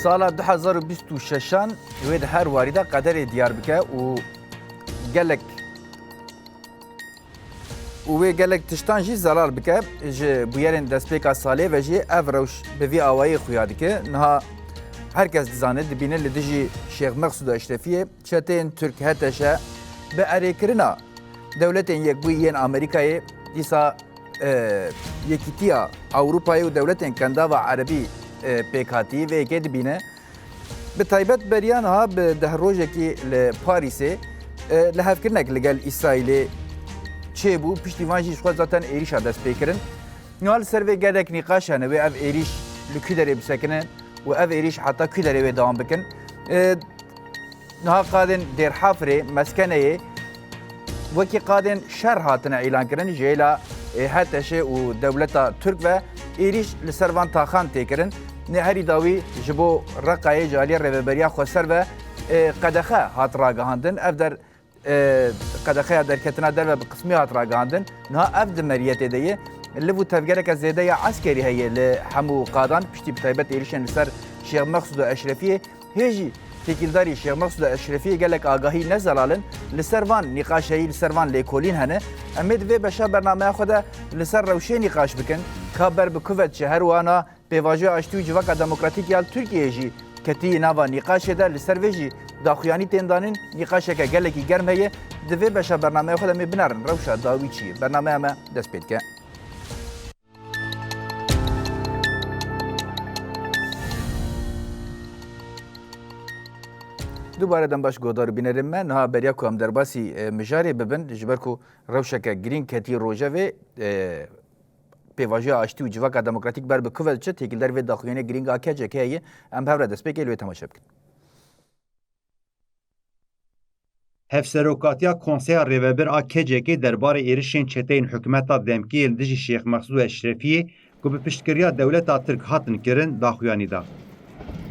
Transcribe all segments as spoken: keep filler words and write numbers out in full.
Sala du hezar û bîst û şeşan wê di her warî de qederê diyar bike û gelek û wê gelek tiştan jî zelal bike. Ji bûyerên destpêka salê ve jî ev rewş bi vî awayî xuya dike. Niha her kes dizane, dibîne li dijî Şêx Meqsûd Eşrefiyê çeteyên Tirk H T Ş bi erêkirina Dewletên Yekbûyî yên Amerîkayê dîsa, e, Yekîtiya Ewropayê û dewletên Kendava Erebî, e, pêk hatî vê yekê dibîne. Bi taybet beriya niha bi deh rojekî li Parîsê, e, lihevkirinek li gel Îsraîlê çêbû. Piştî van jî ji xwe zaten êrîşa dest pê kirin. Niha li ser vê gelek nîqaş hene, wê ev êrîş li kû derê bisekinin û ev êrîş heta kû derê wê dewam bikin. E, Niha qadên Dêrhafirê, Meskeneyê, wekî qadên şer hatine îlankirin, ji hêla, e, H T Ş û dewleta Tirk ve êrîş li ser van taxan tê kirin. Nê herî dawî ji bo Reqayê ji aliyê Rêveberiya Xweser ve, e, qedexe hat ragihandin. Ev der, e, qedexeya derketina derve bi qismî hat ragihandin. Niha ev di meriyetê de ye. Liv û tevgereke zêde ya eskerî heye li hemû qadan, piştî bi taybet êrîşên li ser Şêx Meqsûd û Eşrefiyê. Hê jî têkildarî Şêx Meqsûd Eşrefiyê gelek agahî ne zelal in, li ser van nîqaş heyî, li ser van lêkolîn hene. Em ê di vê beşa bernameya xwe de li ser rewşê nîqaş bikin, ka ber bi ku ve diçe, her wiha na pêvajoya aştî û civaka demokratîk ya li Tirkiyeyê jî ketî nava nîqaşê de, li ser vê jî daxuyanî tên danîn, nîqaşeke gelekî germ heye. Di vê beşa bernameya xwe de em ê binerin rewşa dawî çi ye. Bernameya me dest pê dike. Dubare dem baş guhdar û bînerên me. Niha beriya ku em derbasî, e, mijarê bibin, ji ber ku rewşeke girîng ketî rojevê, e, pêvajoya aştî û civaka demokratîk ber bi ku ve diçe, têkildar vê daxuyaniyê girîng a K C K ye. Em bi hev re destpêkê li wê temaşe bikin. Hevserokatiya Konseya Rêvebir a K C K derbarê êrişên çeteyên hikûmeta demkî yên dijî Şêx Mexsûd Eşrefiyê ku bi piştgiriya dewleta Tirk hatin kirin, daxuyanî da.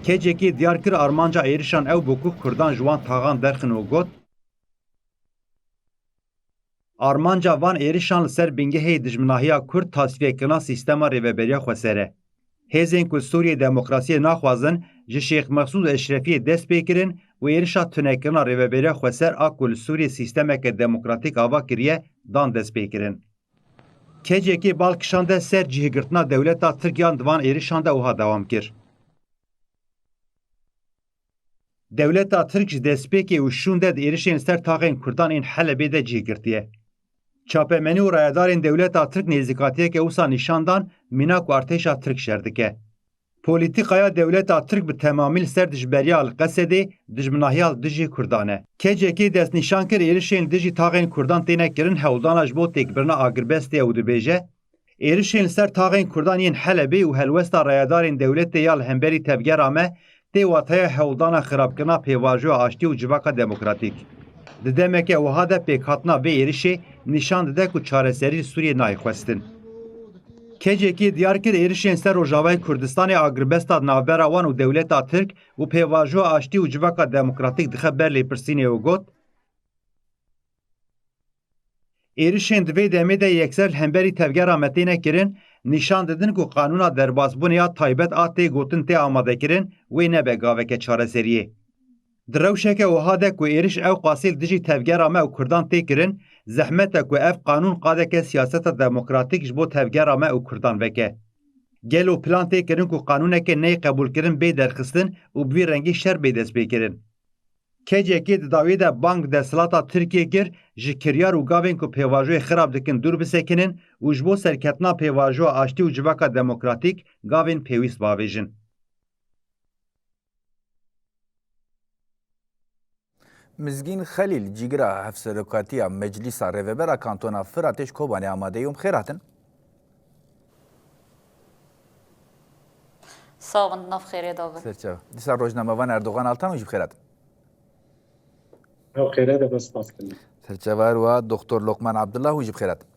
K C K diyar kir armanca êrişan ew bû ku Kurdan ji wan taxan derxin û got, Armanca van êrişan li ser bingehê dijminahiya Kurd tasfiyekirina sîstema Rêveberiya Xweser e. Hêzên ku Sûriyê demokrasiyê naxwazin, ji Şêx Mexsûd Eşrefiyê dest pê kirin û êrişa tunekirina Rêveberiya Xweser a ku li Sûriyê sîstemeke demokratîk ava kiriye, dan destpêkirin. K C K bal kişande ser cihgirtina dewleta Tirk yan di van êrişan de wiha dewam kir. Dewleta Tirk ji destpêkê û şûnde di êrişên li ser taxên Kurdan ên Helebê de cih girtiye. Çapemenî û rayedarên dewleta Tirk nêzîkatiyeke wisa nîşan dan mîna ku artêşa Tirk şer dike. Polîtîkaya dewleta Tirk bi temamî li ser dijberiya li Qesedê, dijminahiya li dijî Kurdan e. K C K destnîşan kir êrişên li dijî taxên Kurdan têne kirin hewldana ji bo têkbirina agirbestê ye û dibêje, Êrişên li ser taxên Kurdan yên Helebê û helwesta rayedarên dewletê ya li hemberî tevgera me tê wateya hewldana xirabkirina pêvajoya aştî û civaka demokratîk. Di demeke wiha de pêkhatina vê êrişê nîşan dide ku çareserî li Sûriyê nayê xwestin. K C K diyar kir êrişên ser Rojavayê Kurdistanê agirbesta di navbera wan û dewleta Tirk û pêvajoya aştî û civaka demokratîk dixe ber lêpirsînê û got, Êrişên di vê demê de yekser li hemberî tevgera me têne kirin, nîşan didin ku qanûna derbasbûnê ya taybet a tê gotin tê amadekirin, wê nebe gaveke çareseriyê. Di rewşeke wiha de ku êriş ew qasî li dijî tevgera me û Kurdan tê kirin, zehmet e ku ev qanûn qadeke siyaseta demokratîk ji bo tevgera me û Kurdan veke. Gelo plan tê kirin ku qanûneke neyê qebûlkirin bê derxistin û bi vî rengî şer bê destpêkirin? K C K di dawiyê de bang desthilata Tirkiyê kir, ji kiryar û gavên ku pêvajoyê xirab dikin dûr bisekinin û ji bo serketina pêvajoya aştî û civaka demokratîk gavên pêwîst bavêjin. Mizgîn Xelîl, cîgira Hevserokatiya Meclîsa Rêvebera Kantona Firatê ji Kobanê amade ye û bi xêr hatin. Sax bin, di nav xêrê de bin. Serçe. Dîsa rojnamevan Erdogan Altan û jî bi xêr hatin. Ew xêre de be, spas dikim. Serçe var wa Doktor Lokman Abdullah û jî bi xêr hatin.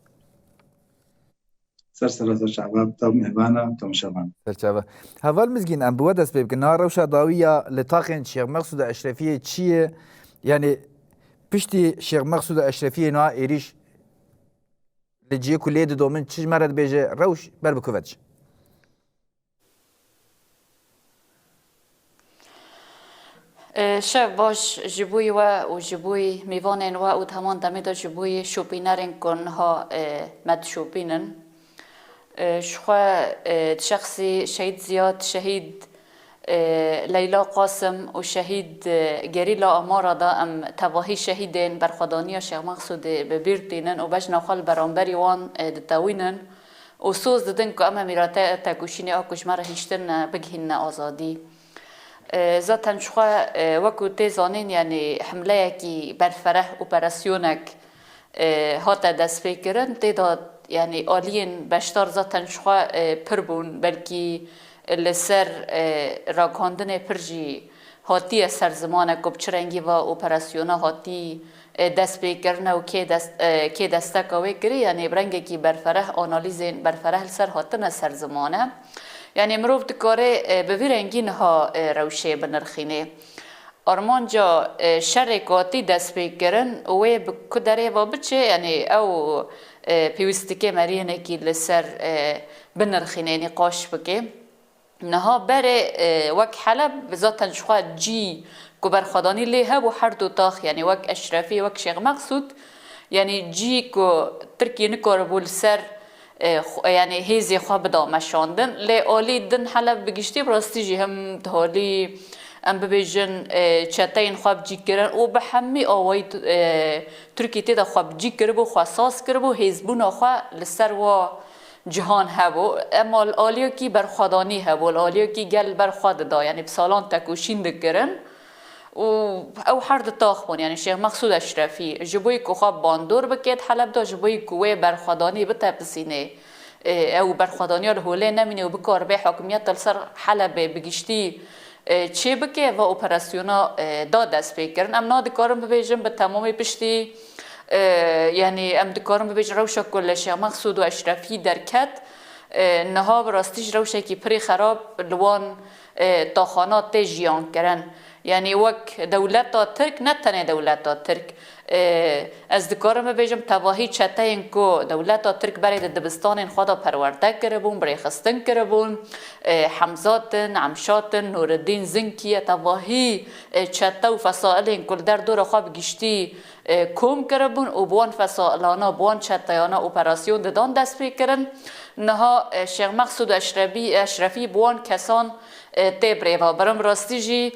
Ser sera ser çava, tav mêvana, temaşevan. Serçava. Heval Mizgîn, em bi we dest pê bikin. Niha rewşa dawî ya li taxên Şêx Meqsûd Eşrefiyê çi ye? Yani piştî Şêx Meqsûd Eşrefiyê niha êrîş li cihê ku lê didomin, çi ji me re dibêje, rewş ber bi ku ve diçe? E, şev baş ji bo we û ji bo mîvanên we û di heman demê de ji bo şopînerên ku niha, e, me dişopînin. E, ji xwe, e, di şexsî Şehîd Ziyad, Şehîd, e, Leyla Qasim û Şehîd, e, Gerîla Amara de em tevahî şehîdên berxwedaniya Şêx Mexsûdê bi bîr tînin û bejna xwe li beramberî wan, e, ditewînin û soz didin ku em e mîrate tekoşînê a ku ji me re hiştin, e, bigihînine azadî. E, zaten ji xwe, e, wekû tê zanîn, yanî himleyekî berfereh, operasyonek, e, hate destpêkirin. Tê de, yanî aliyên beşdar zaten ji xwe, e, pir bûn. Belkî li ser, e, ragihandinê pir jî hatiye ser ziman e ku bi çi rengî va operasyona hatî, e, destpêkirine û kê dest-, e, kê desteka wê kirî, yanî bi rengekî berfereh, analîzên berfereh li ser hatine ser ziman e. Yanî mirov dikare, e, bi vî rengî niha, e, rewşê binirxînê. Armanca, e, şerê ku hatî destpêkirin, wê bi ku derê ve biçe, yanî ew, e, pêwîst dike meriyênekî li ser, e, binirxîne, nîqaş bike. Niha berê, e, wek Heleb, zaten ji xwe cî ku berxwedanî lê hebû her du tax, yanî wek Eşrefî, wek Şêx Meqsûd, yanî cî ku Tirkiyê nikaribû li ser, e, xwe, yanî hêzê xwe bida meşandin. Lê alî din Heleb bi giştî, bi rastî jî him di holî, em bibêjin, e, çeteyên xwe bi cî kirin û bi hemî awayî, e, Tirkî tê de xwe bi cî kiribû, xwe saz kiribû, hêzbûna xwe li ser wa cihan hebû. Ema li aliyekî berxwedanî hebû, li aliyekî gel ber xwe dida, yanî bi salan tekoşîn dikirin. Û ew her du tax bûn, yanî Şêx Meqsûd Eşrefî, ji bo ku xwe bandor bike di Heleb de, ji bo ku wê berxwedanî bitepisînê, e, ew berxwedaniya li holê nemîne û bikaribe hakimiyeta li ser Helebê bi giştî, e, çê bike, va operasyona, e, da destpêkirin. Em nadikarin bibêjin bi temamî piştî, e, yanî em dikarin bibêjin rewşa ku li Şêx Meqsûd û Eşrefî derket, e, niha bi rastî ji rewşekî pirî xerab li wan, e, taxana tê jiyan kirin. Yanî wek dewleta Tirk, ne tenê dewleta Tirk, e, ez dikarim bibêjim, tevahî çeteyên ku dewleta Tirk berê di dibistanên xwe de perwerde kiribûn, birêxistin kiribûn, e, Hemzat in, Emşat in, Nûreddîn Zinkî ye, tevahî, e, çete û fesailên ku li derdora xwe bi giştî, e, kom kiribûn û bi wan fesailana, bi wan çeteyana operasyon didan destpêkirin. Niha, e, Şêx Meqsûd Eşrebî, Eşrefî bi wan kesan, e, tê birêvebirin. Bi rastî jî,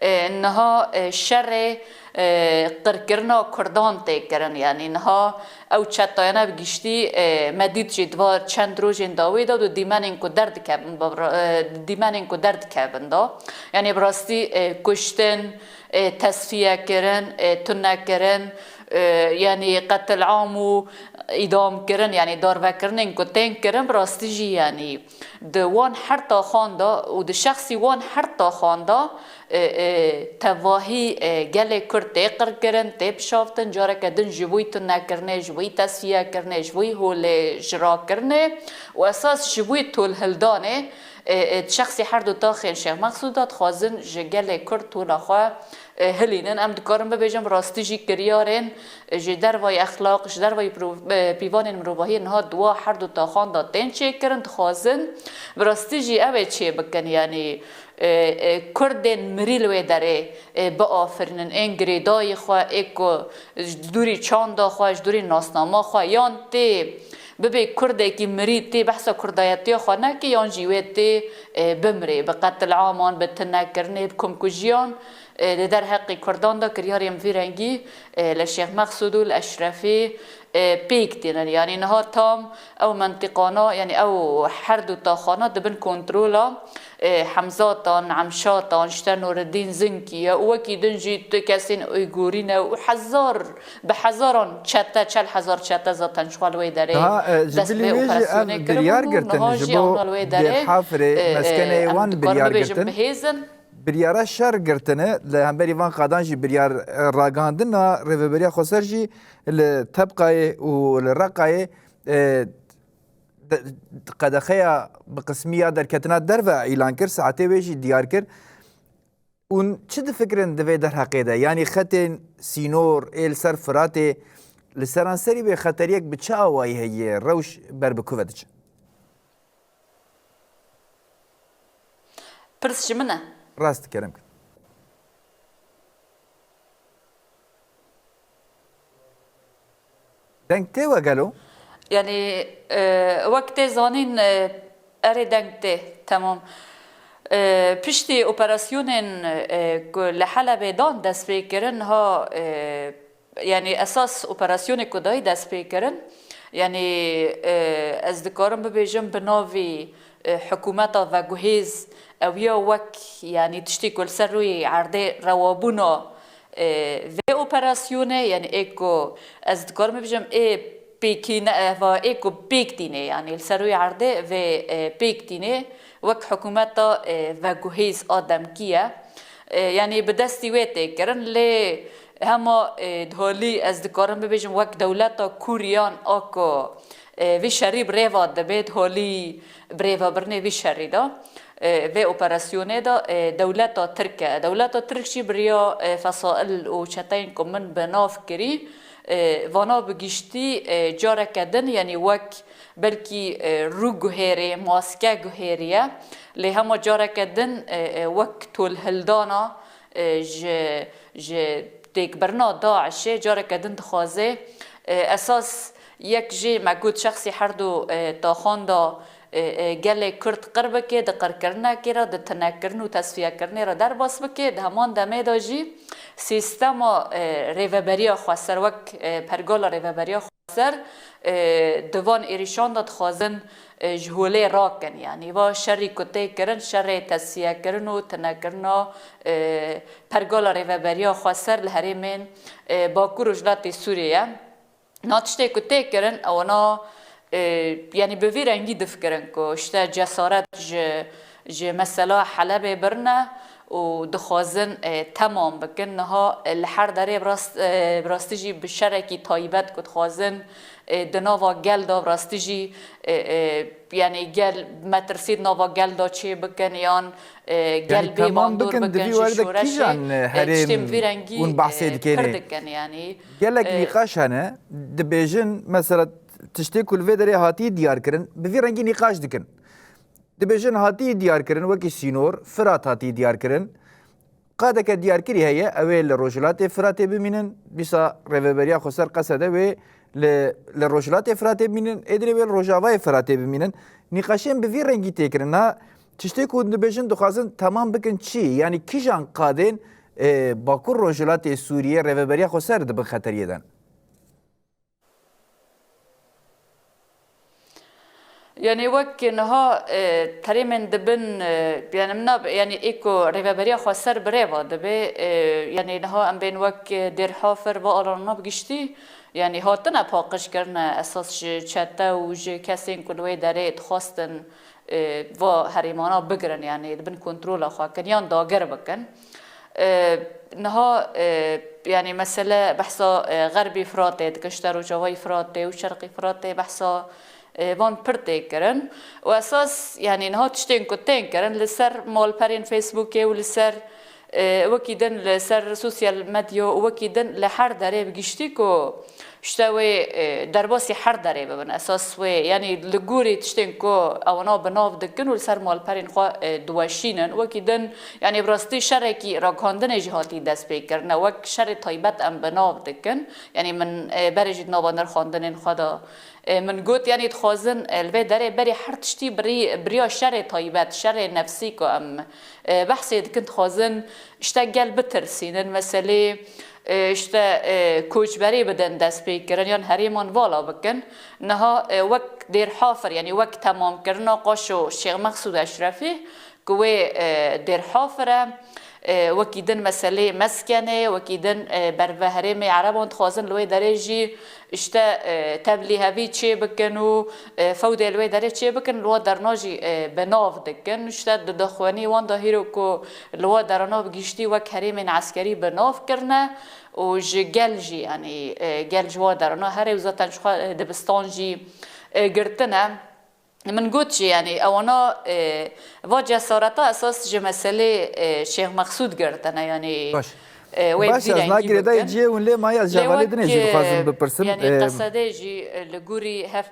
e, niha, e, şerê, e, qirkirina Kurdan tê kirin. Yanî niha ew çetayane bi giştî, e, me dît jî di va çend rojên dawî de di dîmenên ku derdikevin, bi ra-, e, di dîmenên ku derdikevin de. Yanî bi rastî, e, kuştin, e, tesfiye kirin, e, tune kirin, e, yanî qetil am û îdam kirin, yanî darvekirinên ku tên kirin, bi rastî jî yanî di wan her taxan de û di şexsî wan her taxan de, e, e, tevahî, e, gelê Kurd tê qirkirin, tê pişaftin, careke din ji bo tunekirinê, ji bo tesfiyekirinê, ji bo holê jirakirinê û esas ji bo tolhildanê, e, e, şexsî her du taxên Şêx Meqsûd de dixwazin ji gelê Kurd tola xwe, e, hilînin. Em dikarin bibêjin, bi rastî jî kiryarên, e, ji dervayî exlaq, ji dervayî pro-, e, pîvanên mirovahiyê niha di wa her du taxan de tên çêkirin, dixwazin bi rastî jî ew ê çê bikin. Yanî, e, e, Kurdên mirî li wê derê, e, biafirînin, ên girêdayî xwe, ê ku ji dûrî çanda xwe, ji dûrî nasnama xwe, yan tê bibê Kurdekî mirî, tê behsa Kurdayetiya xwe neke, yan jî wê tê, e, bimrê, bi qetilaman, bi tunekirinê, bi komkujiyan, e, li derheqê Kurdan de kiryarên vî rengî, e, li Şêx Meqsûd û li Eşrefî, e, pêk tînin. Yanî niha tam ew mentiqana, yanî ew her du taxana di bin kontrola, e, Hemzatan, Emşatan, işte Nureddin Zinkî ye û wekî din jî tu kesên Uygurî ne û hezar, bi hezaran çete, çel hezar çete zaten ji xwe li wê derê Niha, e, ji dest bilî bi wê jî ev operasyonê biryar kiribûn û girtin niha ji jî bo ewna li wê derê, Dêrhafirê, e, e, meskenê em wan dikarin biryar bibêjin girtin. Bihêzin. Biryara şer girtine, li hemberî van qadan jî biryar, e, ragihandina Rêveberiya Xweser jî li Tebqayê û li Reqayê, e, de-, qedexeya bi qismî ya derketina derve îlan kir, saetê wê jî diyar kir. Hûn çi difikirin di vê derheqê de? Yanî xetên sînor ê li ser Firatê, li seranserî vê xeteriyek bi çi awayî heye? Rewş ber bi ku ve diçe? Pirs ji min e. Rast, kerem kir. Deng tê we gelo? Yanî e, wek tê zanîn e, erê deng tê, temam. E, piştî operasyonên e, ku li Helebê dan dest pê kirin, ha e, yanî esas operasyonê ku dayî dest pê kirin, yanî e, ez dikarim bibêjim bi navî e, hikûmeta veguhêz ew ya wek, yanî tiştê ku li ser rûyê erdê rewabûna e, vê operasyonê, yanî ê ku ez dikarim bibêjim ê pêkîne, e, va ê ku pêk tînê, yanî li ser rûyê erdê vê e, pêk tînê wek hikûmeta e, veguhêz a demkî ye. E, yanî bi destî wê tê kirin, lê hema e, di holî ez dikarim bibêjim wek dewleta Kuryan a ku e, vî şerî bi rêva dibe, di holî birêvebirinê vî şerî de, e, vê operasyonê de e, dewleta Tirk e. Dewleta Tirk jî bi riya e, fesail û çeteyên ku min bi nav kirî, e, vana bi giştî e, careke din, yanî wek belkî e, rû guhêrê, maske guhêriye, lê hema careke din e, e, wek tolhildana e, ji, ji têkbirina DAIŞê careke din dixwaze e, esas yek jê me got şexsî her du e, taxan de e, e, gelê Kurd qir bike, di qirkirinekê re, di tinekirin û tesfiyekirinê re derbas bike. Di heman demê de jî sîstema e, rêveberiya xweser wek e, pergala rêveberiya xweser e, di van êrîşan de dixwazin e, ji holê rakin. Yanî va şerî ku tê kirin, şerê tesfiyekirin û tinekirina e, pergala rêveberiya xweser li herêmên e, Bakur Rojhilatê Sûriyê ye. Na tiştê ku tê kirin, ewana e, yanî bi vî rengî difikirin ku işte cesaret ji, ji mesela Helebê birine û dixwazin e, temam bikin. Niha e, li her derê bi rast, e, bi rastî jî bi şerekî taybet ku dixwazin e, di nava gel de bi rastî jî e, e, yanî gel metirsî di nava gel de çê bikin yan e, gel bê bandor bikin ji şoreşê, e, tiştên bi vî rengî e, pir dikin yanî. Gelek e, nîqaş hene, dibêjin, mesela tiştê ku li vê derê hatiye diyar kirin, bi vî rengî nîqaş dikin. Dibêjin hatiye diyar kirin, wekî sînor, Firat hatiye diyar kirin. Qadeke diyarkirî heye, ew ê li Rojhilatê Firatê bimînin, dîsa Rêveberiya Xweser qesede wê li, li Rojhilatê Firatê bimînin, ê dinê wê li Rojavayê Firatê bimînin. Nîqaşên bi vî rengî tê kirin. Na tiştê ku hûn dibêjin dixwazin temam bikin çi? Yanî kîjan qadên e, Bakur Rojhilatê Sûriyê Rêveberiya Xweser di bin xeteriyê de ne? Yanî wek niha e, terêmên dibin, e, yanî min nab-, yanî ê ku Rêveberiya Xweser bi rêva dibe, e, yanî niha em bên wek, e, Dêrhafir va alana bi giştî, yanî hatine paqij kirine esas ji çete û ji kesên ku li wê derê dixwestin e, va herêmana bigirin, yanî di bin kontrola xwe kin yan dagir bikin. E, niha e, yanî mesele behsa e, Xerbî Firatê dike, işte Rojavayî Firatê û Şerqî Firatê behsa e, van pir tê kirin. Û esas yanî niha tiştên ku tên kirin li ser malperên Facebookê û li ser e, wekî din li ser sosyal medya û wekî din li her derê bi giştî ku işte wê e, derbasî her derê bibin. Esas wê, yanî li gorî tiştên ku ewana bi nav dikin û li ser malperên xwe e, diweşînin. Wekî din, yanî bi rastî şerekî ragihandinê jî hatî dest pê kirine. Wek şerê taybet em bi nav dikin. Yanî min e, berê jî di nava nirxandinên xwe de e, min got, yanî dixwazin e, li vê derê berî her tiştî birî, biriya şerê taybet, şerê nefsî ku em e, behsê dikin, dixwazin işte gel bitirsînin, meselê e, işte e, koçberî bidin destpêkirin yan herêman vala bikin. Niha e, wek Dêrhafir, yanî wek temamkirina Qaşo Şêx Mexsûd Eşrefî ku wê e, Dêrhafir e, e, wekî din meselê meskenê, wekî din e, berve herêmê Ereban dixwazin li wê derê jî işte e, tevlîhevî çê bikin û e, fewdê li wê derê çê bikin, li wa derna jî e, bi nav dikin. İşte di dixwenî wan de hîro ku li wa derana bi giştî wek herêmên eskerî bi nav kirine û ji gel jî, yanî e, gel ji wa derana here û zaten ji xwe e, dibistan jî e, girtine. Min got jî, yanî ewana e, va cesareta esas ji meselê e, Şêx Mexsûd girtine, yanî Baş. e, wê Baş, ez nakirê dayê ciyê hûn lê maye, ez ji hevalê dinê jî dixwazim bipirsim. Yanî e, qesedê jî e, li gorî hev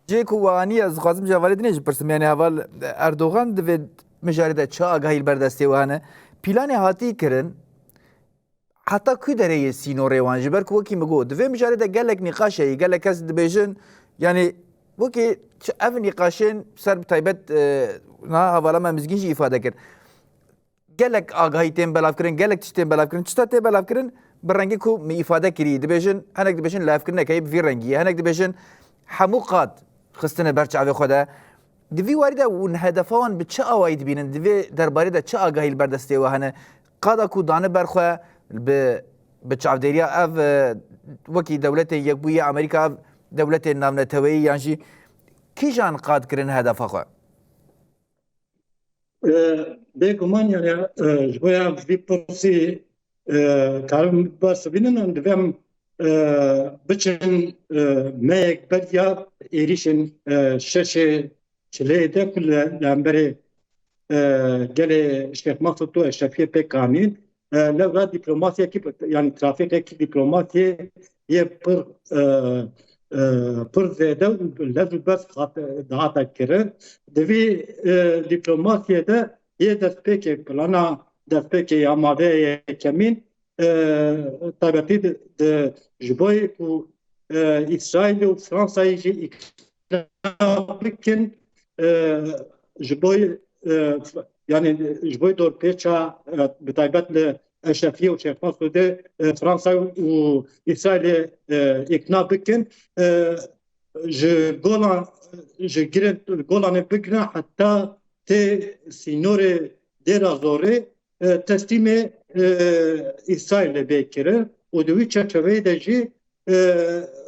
Cihê ku we anî, ez dixwazim ji hevalê dinê jî bipirsim, yanî heval Erdogan di vê mijarê de çi agahî li ber destê we hene? Pîlanê hatî kirin, heta ku derê yê sînorê wan? Ji ber ku wekî min got, di vê mijarê de gelek nîqaş heye, gelek kes dibêjin, yanî wekî çi ev nîqaşên ser bi taybet, e, niha hevala me Mizgîn jî îfade kir. Gelek agahî tên belavkirin, gelek tişt tên belavkirin. Çita tê belavkirin? Bi rengê ku min îfade kirî. Dibêjin, hinek dibêjin lihevkirinek heye bi vî rengî ye. Hinek dibêjin hemû qad xistine ber çavê xwe de. Di vî warî de hûn hedefa wan bi çi awayî dibînin? Di vê derbarê de çi agahî li ber destê we hene? Qada ku dane ber xwe bi, bi çavdêriya ev, e, wekî Dewletên Yekbûyî ya Amerîka, ev dewletên navneteweyî yan jî kîjan qad kirin hedefa xwe? E, Bêguman, yani, e, ji bo ya vî pirsî, e, karin bers bînin, em divêm, e, biçin, e, meyek beriya êrîşên, e, şeşê çileyê de ku li, li hemberê, e, gelê Şêx Mesûd û Eşrefiyê pêk anîn. E, lewra dîplomasiyekî, yani trafîkekî dîplomasiyê yê pir, e, e, pir zêde û lez û bez hat, dihate kirin. Di vî, e, dîplomasiyê de yê destpêkê, plana destpêkê ya madeyê yekemîn, e, taybetî di, di, ji bo ku, e, Îsraîlê û Fransayê jî îkna bikin, e, ji bo, e, yani ji bo dorpêça, e, bi taybet li Eşrefiyê û Şêx Mesûdê, e, Fransa û Îsraîlê, e, îkna bikin, e, ji Golan, ji girên Golanê bigire heta tê sînorê Dêra Zorê, e, teslîmê, e, Îsraîlê bê kirin û di wî çerçeveyê de jî, e,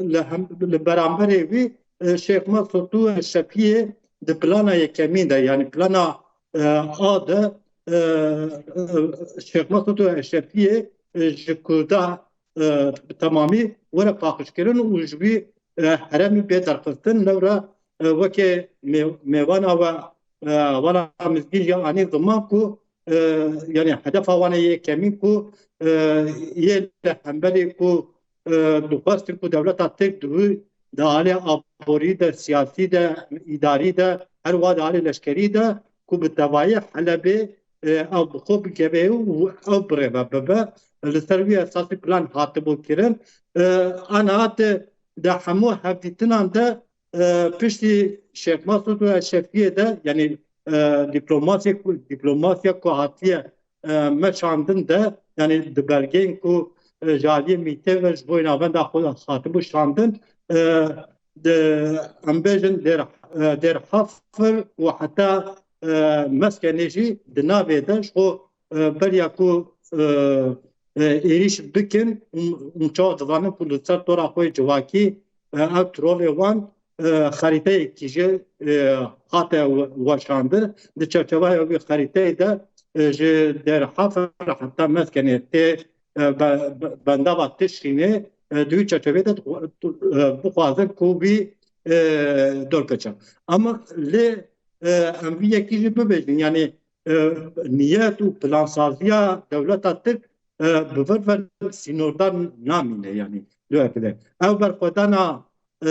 li hem, li beramberê wî, e, Şêx Mesûd û Eşrefiyê di plana yekemîn de, yani plana, e, A de, e, e, Şêx Mesûd û Eşrefiyê, e, ji Kurda, e, bi temamî were paqijkirin û ji wî, e, heremî bê derxistin. Lewra, e, weke mê-, mêvana we, e, Wela Mizgîn jî anî ziman ku, e, yani hedefa wan ê yekemîn ku, e, yê li hemberî ku, e, dixwestin ku dewleta Tirk di wî di alê aborî de, siyasî de, îdarî de, her wa di alê leşkerî de ku bi tevayî Helebê, e, ew bi xwe bigevê û ew birêve bibe. Li ser wî esasî plan hatibû kirin. E, ana di, di hemû hevdîtinan de, e, piştî Şêx Mesûd û Eşrefiyê de, yani, e, dîplomasiyê ku, dîplomasiya ku hatiye, e, meşandin de, yani di belgeyên ku, e, ji aliyê mîtê ve ji bo navenda xwe hatibû şandin, e, di, em bêjin Dêr, e, Dêr Hafir û heta, e, Meskenê jî di navê de ji xwe, e, beriya ku, e, e, êrîş bikin, hûn, hûn çawa dizanin ku li ser tora xwe civakî, e, ev trolê wan, e, xerîteyekî jî, e, hate we-, weşandin. Di çerçeveya wî xerîteyê de, e, ji Dêr Hafir heta Meskenê tê, e, be-, be-, bendava Tişrînê, e, di wî çerçeveyê de, e, bixwazin ku wî, e, dorpêçe. Ama lê, e, em vî yekî jî bibêjin, yani, e, niyet û plansaziya dewleta Tirk, e, bi vir ve sînordar namîne, yani, li wekî de. Ev berxwedana, e,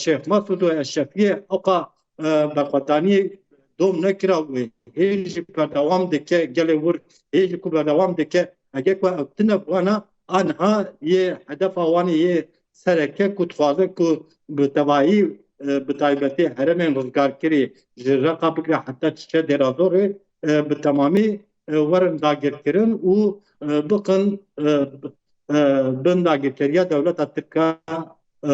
Şêx Mesûd û Eşrefiyê oqa, e, berxwedaniyê dom nekira û hê jî berdewam dike, gelê wir hê jî ku berdewam dike, heke ku ew tune bûana, anha yê hedefa wan ê yê sereke ku dixwaze ku bi tevayî, e, bi taybetî herêmên rizgarkirî ji Reqa bigire heta çiçe Dêra Zorê, e, bi temamî, e, werin dagirkirin û, e, biqin, e, e, bin dagirkeriya dewleta Tirk a, e,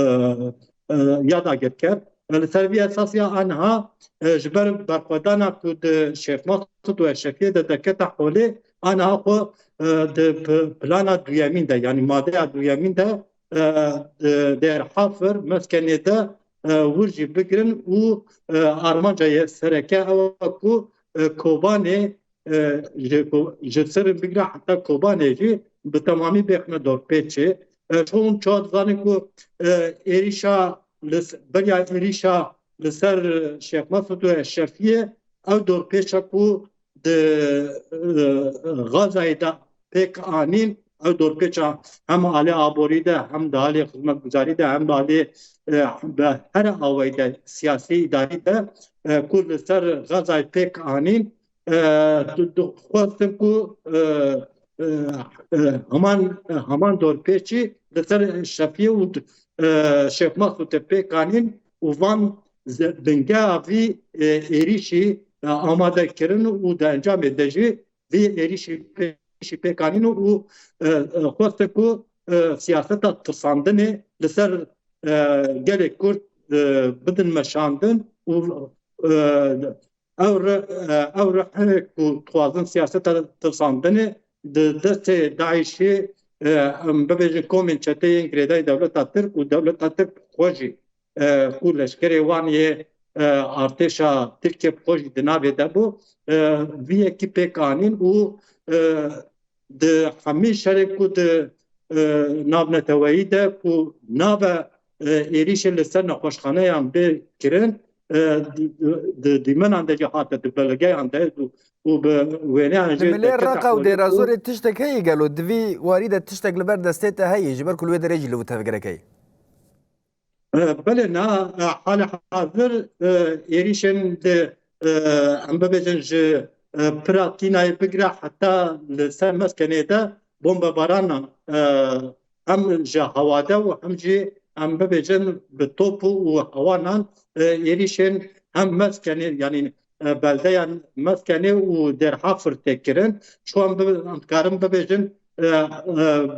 e, ya dagirker. E, li ser vî esasî ya aniha, e, ji ber berxwedana ku di Şêx Mesûd û Eşrefiyê de dekete holê, aniha xwe, e, di p-, plana duyemîn de, yanî madeya duyemîn de, e, di Dêr Hafir, Meskenê de, e, wir jî bigirin û, e, armanca ye sereke ew e ku, e, Kobanê, e, ji Ko-, ji Sirrin bigire heta Kobanê jî bi temamî bêxine dorpêçê. E, ji xwe hûn çawa dizanin ku, e, êrîşa li s-, beriya êrîşa li ser, e, Şêx Mesûd û Eşrefiyê, ew dorpêça ku di, e, Gazayê de pêk anîn, ew dorpêça hem alê aborî de, hem di alê xizmetguzarî de, hem di alê, e, bi her awayî de, siyasî, îdarî de, e, ku li ser Gazayê pêk anîn, e, di-, dixwestin ku, e, e, e, heman, e, heman dorpêçî li ser Şefiyê û, e, Şêx Mesûdê pêk anîn û van ze-, bingeha vî, e, êrîşî, e, amade kirin û di encamê de jî vî êrîşî pê-, êrîşî pêk anîn û, e, e, xwestin ku, e, siyaseta tirsandinê li ser, e, gelê Kurd, e, bidin meşandin û, e, ew re-, e, ew rihê ku dixwazin siyaseta tirsandinê di destê DAIŞê, e, em bibêjin komên çeteyên girêdayî dewleta Tirk û dewleta Tirk xwe jî, e, ku leşkerê wan yê, e, artêşa Tirkiyê bi xwe jî di navê de bû, e, vî yekî pêk anîn û, e, di hemî şerê ku di, e, navneteweyî de ku nave, e, êrîşê li ser nexweşxaneyan bê kirin, e, di, di, di dîmenan de jî hate, di belgeyan de û, û bi wêneyan Di jî milê derkete Reqa û xwelê ku Dêrazorê tiştek heye gelo? Di vî warî de tiştek li ber destê te heye, ji ber ku li wê derê jî li wir tevgerek heye? E, belê, na, e, hali hazir, e, êrîşên di, e, em bibêjin ji, e, pira Tînayê bigire heta li ser Meskenê de bombebarana, e, hem ji hewade û hem jî em bibêjin bi top û hewanan, e, êrîşên hem Meskenê, yanî, e, beldeyan Meskenê û Dêrhafir tê kirin. Şu an bi-, em dikarin bibêjin, e, e,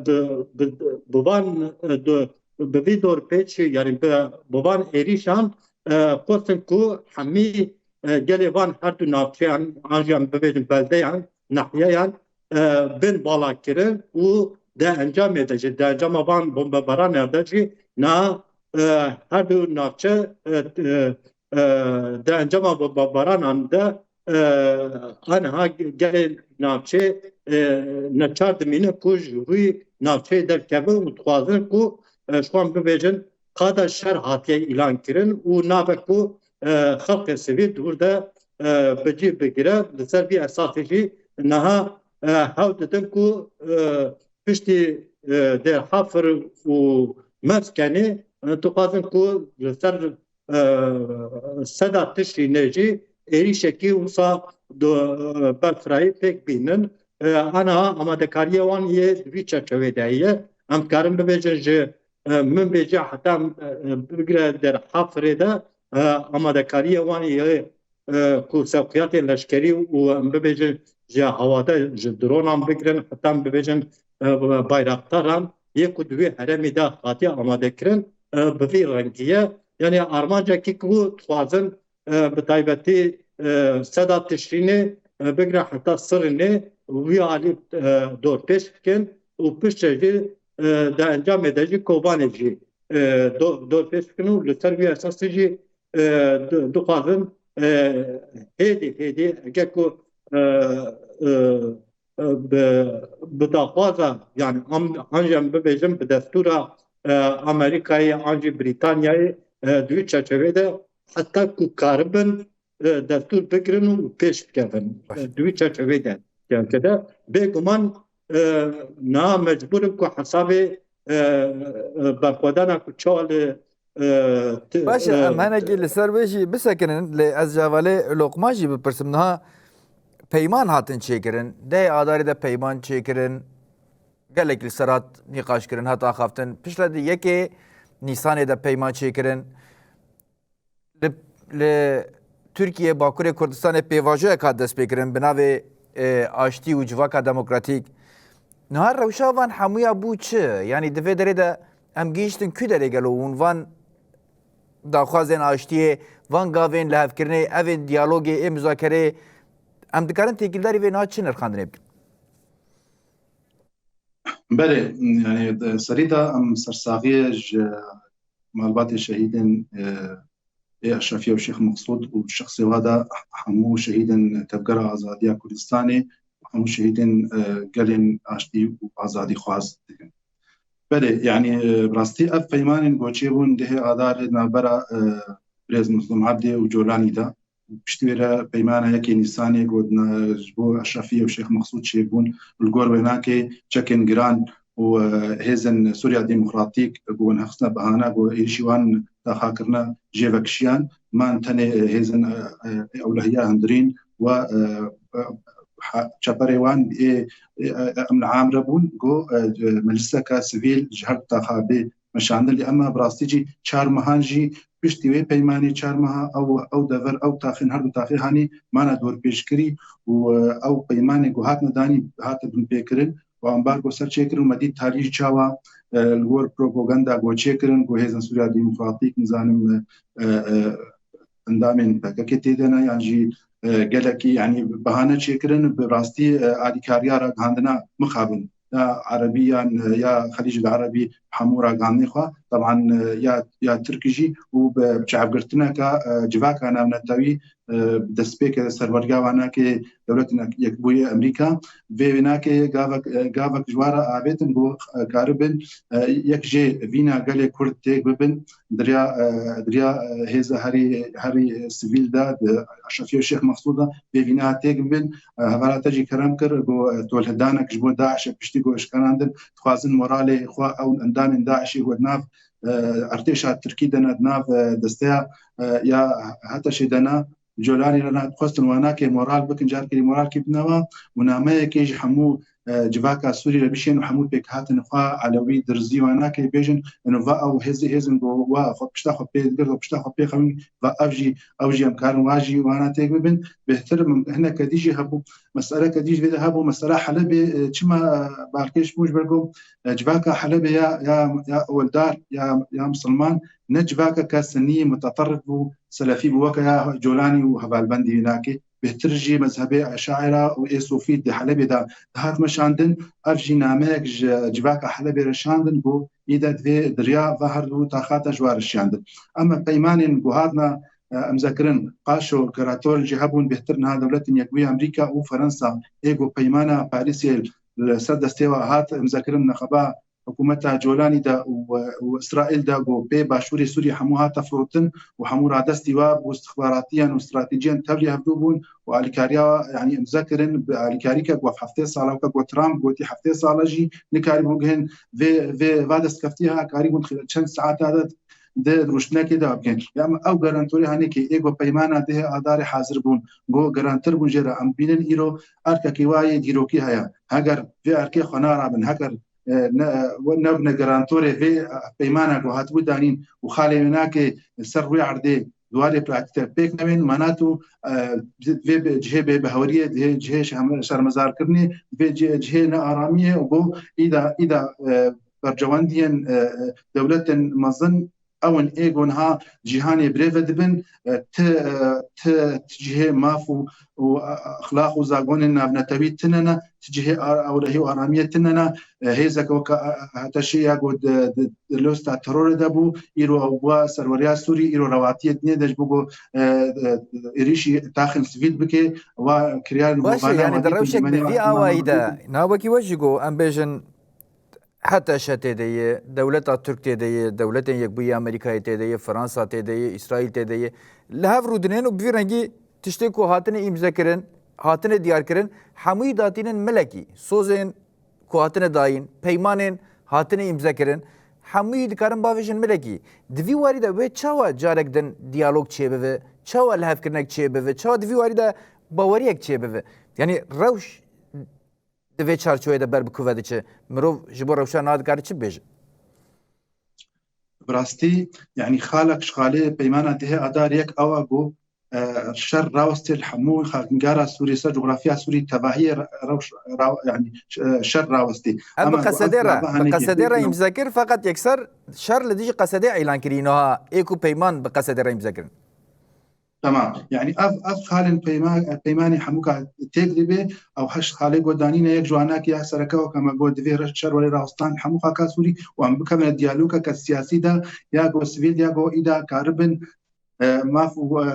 bi, bi, bi van, e, du-, bi vî dorpêçî, yanî bi, bi van êrîşan, e, xwestin ku hemî, e, gelê van her du navçeyan, an jî em bibêjin beldeyan, nahiyeyan, e, bên balakirin û di encamê de jî, di encama van bombebaranê de jî na, e, her du navçe, e, e, e, di encama bo-, bo-, baranan de, e, aniha gelê navçê, e, neçar dimîne ku ji rûyê navçeyê derkevin û dixwazin ku, e, ji wan bibêjin qada şer hatiye îlan kirin û nabe ku, e, xelkê sivîl di wir de, e, bi cî bigire. Li ser vî esasê jî niha, e, hewl didin ku, e, piştî, e, Dêrhafir û Meskenê, e, dixwazin ku li ser e, Seda Tişrînê jî êrîşekî wisa du, e, berfirahî pêk bînin. E, aniha amadekariyê wan yê di vî çerçevê de ye. Em dikarin bibêjin ji, e, Minbicê heta, e, bigire Dêrhafirê de, e, amadekariyê wan yê, e, ku sewqiyatên leşkerî û em bibêjin ji hewade, ji dronan bigirin, heta em bibêjin, e, bayraktaran yê ku di wî herêmî de hatiye amadekirin, e, bi vî rengî ye. Yanî armancekî ku dixwazin, e, bi taybetî, e, Seda Tişrînê, e, bigire heta Sirînê wî alî, e, dorpêç bikin û piştre jî, e, di encamê de jî Kobanê jî, e, do-, dorpêç bikin û li ser vî esasî jî, e, di-, dixwazin, e, hêdî hêdî eke ku, e, e, e, bi, bi daxwaza, yanî am-, an jî em bibêjin bi destûra, e, Amerîkayê an jî Brîtanyayê, e, di wî çerçevê de heta ku karibin, e, destûr bigirin û pêş bikevin. Baş. E, di wî çerçevê de, yani, de bêguman, e, niha mecbûr in ku hesabê, e, e, berxwedana ku çawa li, e, ti-, Baş e, e, em henekî li ser wê jî bisekinin, lê ez ji hevalê Loqman jî bipirsim. Niha peyman hatin çêkirin. Dehê Adarê de peyman çêkirin. Gelek li ser hat nîqaş kirin, hat axaftin. Piştre di yekê Nîsanê de peyman çêkirin. Li, li Tirkiye, Bakurê Kurdistanê pêvajoyek hat destpêkirin bi navê, e, aştî û civaka demokratîk. Niha rewşa van hemûya bû çi? Yanî di vê derê de em gihîştin ku derê gelo hûn van daxwazên aştiyê, van gavên lihevkirinê, evên diyalogê, ê muzakereyê, em dikarin têkildarî vê niha çi nirxandinê bikin? Belê, yani, de, serî de em sersaxiyê ji malbatê şehîdên, e, ê Eşrefiye û Şêx Meqsûd û şexsê wa de hemû şehîdên Tevgera Azadiya Kurdistanê û hemû şehîdên, e, gelên aştî û azadîxwaz dikin. Belê, yani, e, bi rastî ev peymanên ku çêbûn dehê Adarê navbera, e, Birêz Mezlûm Ebdê û Colanî de, piştî wê re peymana yekê Nîsanê ku ji bo Eşrefiyê û Şêx Meqsûd çêbûn, li gor wênakê çekên giran û, e, hêzên Sûriya Demokratîk ku wan hevsine bahane ku êrişî wan daxakirine jê vekişiyan, man tenê, e, hêzên, e, e, ewlehiya hundirîn we, e, e, çeperê wan ê, ê, ê, em li amre bûn, got, e, mecliseke sivîl ji her du taxa bê meşandin. Lê ema bi rastî jî çar mehan jî piştî wê peymanê çar meha ew, ew dever, ew taxên, her du taxê hanî mana dorpêçkirî û, e, ew peymanê ku hatine danî, hate binpêkirin û ambargo ser çêkirin û me dît tarî jî çawa, e, li gor propaganda ku çêkirin ku hêzên Sûriya Demokratîk, nizanim, e, e, endamên P K K tê de ne, yan jî, e, gelekî, yanî bahane çêkirin, bi rastî, e, alîkariya ragihandina mixabin. Ya Erebî yan, e, ya Xelîcil Erebî hemû ragihandinê xwe, teban, e, ya, ya Tirk jî û bi çavgirtineke, e, civaka navnetewî, e, bi destpêkê serweriya wanakê Dewletên Yekbûyî Amerîka, vê wênakê gavek, e, gavek ji wan re avêtin ku, e, karibin, e, yek jê vîna gelê Kurd têk bibin, diriya, e, diriya, e, hêza herî, herî sivîl de, di Eşrefiye û Şêx Mexsûd de vê vîna têk bibin. E, hevara te jî kerem kir, got, e, tolhidanek ji bo DAIŞê piştî ku eşkenandin, dixwazin moralê xwe ew endamên DAIŞê ku di nav, e, ertêşa Tirkî de ne, di nav, e, desteya, e, ya HTŞê de ne, Colanî re ne, dixwestin wanakê moral bikin, carkirî moralkî bidine wan û nameyekê ji hemû, e, civaka Sûrî re bişên û hemû pêkhatin xwe Elewî, Dirzî wanakê bêjin, ino va ew hêzê hêzin ku wa xwe pişta xwe pê digirt û pişta xwe pê xewin, va ev jî, ew jî em karin wa jî wana têk bibin. Bêhtir min hineke dî jî hebû, meseleke dî jî vê de hebû, mesela Helebê, e, çima, e, balkêş bû ji ber ku, e, civaka Helebê ya, ya, ya ewildar, ya, ya misilman, ne civakeke sinî, muteterrif bû, selefî bû, weke ya Colanî û hevalbendî wî nake. Bêhtir jî mezhebê Eşaira û ê Sofî di Helebê de dihat meşandin. Ev jî nameyek ji civaka Helebê re şandin ku îde divê diriya va her du taxata ji wan re şiyandin. Em peymanên ku hatine, e, imzekirin, paşo gerator jî hebûn, bêhtir niha Dewletên Yekbûyî Amerîka û Ferensa ê ku peymana Parîsê li ser destê wa hat imzekirin, nexeba hikûmeta Colanî de û, û Îsraîl de ku pê başûrê Sûriyê hemû hate firotin û hemû radestî wa bû, istixbaratiyan û stratejîyan tevlî hevdû bûn û alîkariya, yanî imze kirin, bi alîkarîke ku heftê sala, weke ku Trump gotî heftê sala jî nikarîbû guhin vê, vê va destkeftiya, karîbûn xi-, çend saeta de di rûştinekê de bikin. Ya em ew garantorê hanê ki ê ku peymana dihê Adarê hazir bûn, ku garantir bûn jê re, em bînin îro erkekî wa yê dîrokî heye. Heger vê erkê xwe narabin, heger e, ne, e, nebine garantorê vê, e, peymana ku hatibû danîn û xalê wênakê ser rûyê erdê di warê pratîk de pêk nebên, manat û, e, vê bi-, cihê bêbehweriyê, cihê, cihê şerm-, şermezarkirinê, vê cihê, cihê nearamiyê û ku îda, îda, e, bercewendiyên, e, e, dewletên mezin ew in ê ku niha cîhanê birêve dibin, e, ti, e, ti, ti cihê maf û, û, e, exlaq û zagonên navnetewî tune ne, ti cihê a-, ewlehî û aramiyê tune ne, e, hêzeke weke, e, e, HTŞê ya ku di, di, di losta terorê de bû, îro ew bû serweriya Sûrî, îro rewatiyê dinê de ji bo ku, e, e, êrîşî taxên sivîl bike, wa kiryarên Baş e, hovane yani di wadî rewşek bi vî awayî de, na wekî we jî got, em bêjin, HTŞ tê de ye, dewleta Tirk tê de ye, Dewletên Yekbûyî Amerîkayê tê de ye, Fransa tê de ye, Îsraîl tê de ye. Li hev rûdinên û bi vî rengî tiştê ku hatine îmzekirin, hatine diyarkirin, hemûyî datînin milekî. Sozên ku hatine dayîn, peymanên hatine îmzekirin, hemûyî dikarin bavêjin milekî. Di vî warî de wê çawa carek din diyalog çêbibe, çawa lihevkirinek çêbibe, çawa di vî warî de baweriyek çêbibe? Yanî rewş di vê çarçoveyê de ber bi ku ve diçe? Mirov ji bo rewşa niha dikare çi bibêje? Bi rastî, yanî xalek ji xalê peymana dihê Adar yek ew e ku, e, şer rawestê li hemû xakngara Sûrî ser, cografiya Sûrî tevahiyê re-, rewş, ra-, yanî, e, şer rawestî. Ev bi Ama ku ev qesedê re, gava bi henekî qesedê re pêk îmze kir, feqet yekser şer li dijî qesedê îlan kirî niha, ê ku peyman bi qesedê re îmze kirin. Tamam. Yani ev, ev xalên peyma-, peymanê hemûka têk dibe, ew heşt xalê got danîne, yek ji wana ki ya sereke weke me got divê re-, şer were rawestan hemû xaka Sûrî û em bikevine diyalogeke siyasî de, ya got sivîl, ya got îda karibin, e, maf û, e,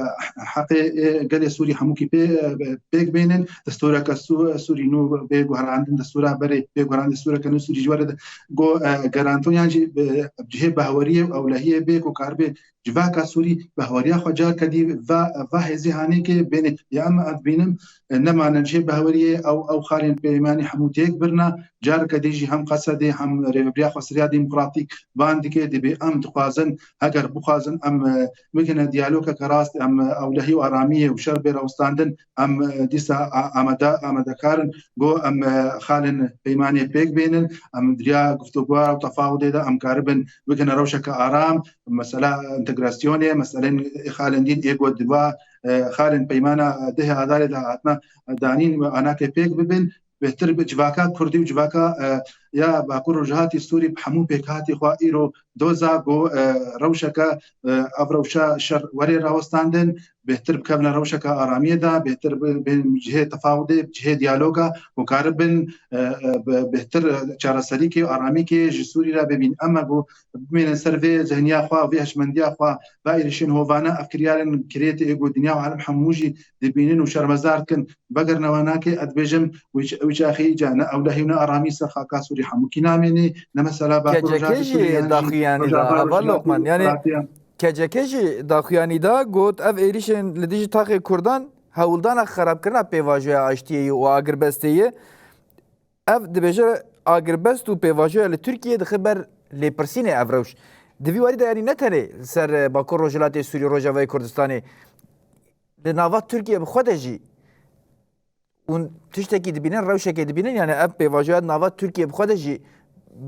heqê, e, gelê Sûrî hemûkî pê, e, pêk bênin, destûreke Sû-, Sûrî nû bê guherandin, destûra berê bê guherandin, destûreke nû Sûrî ji were de, got, e, garanton yan jî, e, cihê behweriyê û ewlehiyê bê ku karibe civaka Sûrî behweriya xwe carke dî va, va hêzê hanê ke bêne. Ya em ez bînim, e, nemane cihê behweriyê ew, ew xalên peymanî hemû têk birina, Careke dî jî hem Qesedê hem Rêveberiya Xweseriya Demokratîk van dike, dibê em dixwazin, heger bixwazin, em, e, bikine diyalogeke rast, em, e, ewlehî û aramiyê û şer bê rawestandin, em, e, dîsa a-, amade, amadekar in, go em, e, xalên peymanê pêk bênin, em di riya guftûgoya û tefawudê de em karibin bikine rewşeke aram, mesela entegrasyonê, meselên xalên dîn ê go di va, e, xalên peymana dehê Adarê de hatine danîn, anakê pêk bibin, bêhtir bi civaka Kurdî û civaka, e, ya Bakur Rojhatî Sûrî bi hemû pêkhatî xwe îro doza ku, e, rewşeke, e, ev rewşa şer were rawestandin, bêhtir bikevine rewşeke aramiyê de, bêhtir bi, bi cihê tefawudê, bi cihê diyaloga û karibin, e, e, bi, bêhtir çareserîkê û aramîkê ji Sûrî re bibîn. Ema ku bimênin ser vê zihniya xwe, vê hişmendiya xwe, va êrişên hovane, ev kiryarên kirêtê ê ku dinya û alem hemû jî dibînin û şermezar dikin, vegerine wanakê, ez dibêjim, wî ç-, wî çaxî îca ne ewlehî û ne aramî ser xaka Sûrî hemûkî namênê, ne mesela Bakur Rojava Sûrî, yan jî daxuyanî da, Rojava, heval Rojava Lokman, yani Demokratiya. K C K jî daxuyanî da, got, ev êrişên li dijî taxê Kurdan hewldana xerabkirina pêvajoya aştiyê ye û agirbestê ye. Ev dibêje agirbest û pêvajoya li Tirkiyê dixe ber lêpirsînê ev rewş. Di vî warî de, yanî ne tenê ser, e, Bakur Rojhilatê Sûrî, Rojavayê Kurdistanê, li nava Tirkiye bi xwe de jî hûn tiştekî dibînin, rewşekê dibînin, yani ev pêvajoya di nava Tirkiye bi xwe de jî